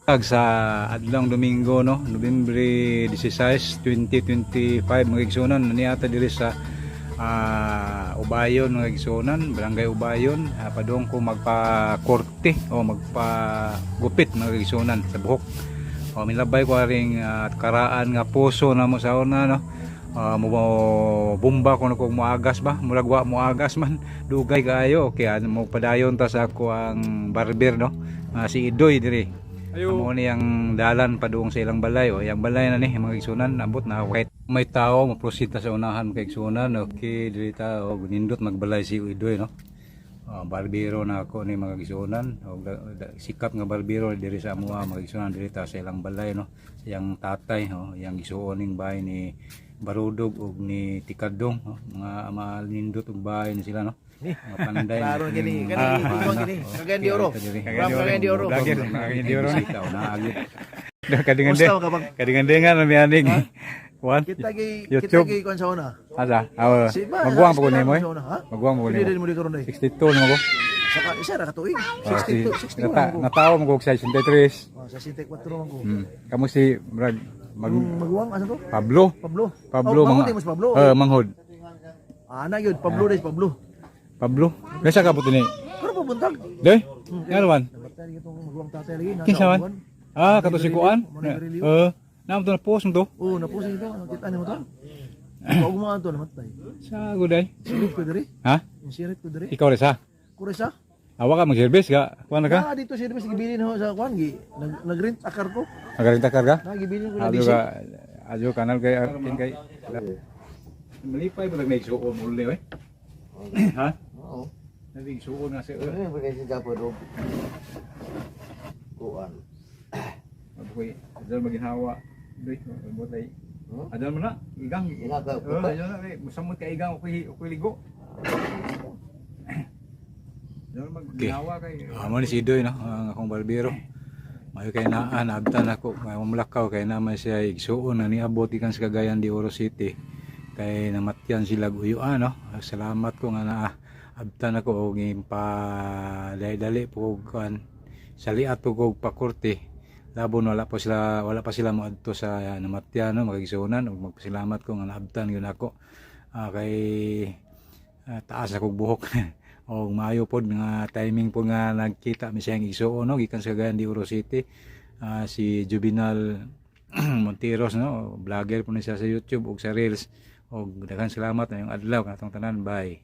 Sa adlong Domingo, no, Nobyembre 16, 2025, mga igsunan, niata diri sa Ubayon, mga igsunan, Barangay Ubayon, padung ko magpa-korte o magpa-gupit, mga igsunan, sa buhok. O milabay ko aring karaan nga puso na mo sa una, no. Mo bumba ko na kung moagas ba, murag wa moagas man, dugay kaayo. Okay, ano mo, padayon ta sa ako ang barber, no. Si Idoy diri. Amo ni ang dalan padung sa ilang balay o yang balay na ni, mga igsunan, abot na kahit may tao, mo-proceed ta sa unahan, mga igsunan. Okay, diri ta o nindot magbalay si Idoy, no. Barbero na ako ni, mga igsunan, o sikat nga barbero diri sa amoa, mga igsunan. Diri ta sa ilang balay, no, sa iyang tatay, oh, iyang gisuon ning bahay ni Barudog ug ni Tikadong, no? Mga manindot og bahay ni sila, no, mga panday. Klaro gini, kani ikuan gini. Cagayan de Oro. Cagayan de Oro. Cagayan de Oro. Vlogger, Cagayan de Oro ni. Naagit. Kadingan Kumusta ka bang? Kadingan-dingan na mianig. Kuan. Kita kay kita YouTube. kay kuan sa una. Asa? Ah, Si ba, maguwang pa ko eskwela nimo eh. sa una, ha? Maguwang pa ko Pili nimo. din mo di karon day. 62 na ko. Saka isa ra ka tuig. Ah, 62, 61 ko. Natawo mo ko sa 63. Oh, sa 64 man ko. Kamo si Brad mag Maguwang asa to? Pablo. Pablo. Pablo Oh, mga. mga mo si Pablo. Eh, manghod. Ana gyud, Pablo des Pablo. Pablo. Kaysa ka buti ni? Pero pabuntag. Doy? Ngano man? Namatay itong maguwang tatay lagi nasa Kinsa man? Uban. Ah, kato si Kuan. Mo na. Eh, naam to na post mo to. Oh, napusin ito. Nakita nimo to. Bago mga ato namatay. Sa guday. Sirit ko diri. Ha? Yung sirit ko diri. Ikaw rin sa? Kuresa. Awa ka mag-service ka? Kuan na ka? Na dito service gibilin ho sa kuan gi. Nag-rent akar ko. Magaling takar ka? Na gibilin ko na Ajo diesel. ka, ajo kanal kay kin kay. Malipay ba nag suon uli oy? Ha? Oo. Nabig suon nga siya. Ano yung bagay sa Japan, Rob? Kuan. Mabuhay. Adal maginhawa. Doy, botay. Hmm? Adal mo na, igang. Igang ka, Eh, adal na, eh. Musamot ka igang okay, okay ligo. Adal maginhawa kay. Amo ni si Doy, no, ang akong barbero. Mayo kay naa naabtan ako, may mamulakaw kay naman siya igsuon na niabot ikan sa Cagayan de Oro City. Kay namatyan sila uyuan, no. Salamat ko nga naa abtan ako og pa dali po og kuan sa liat po og pakorte labon wala pa sila moadto sa namatyan, no, mga igsuonan, ug magpasalamat ko nga naabtan gyud ako. Kay taas akong buhok og maayo pod nga timing po nga nagkita mi siyang igsuon, no, gikan sa Cagayan de Oro City. Si Juvenal Monteros, no, vlogger po ni siya sa YouTube ug sa Reels, og daghang salamat ngayong adlaw kanatong tanan. Bye.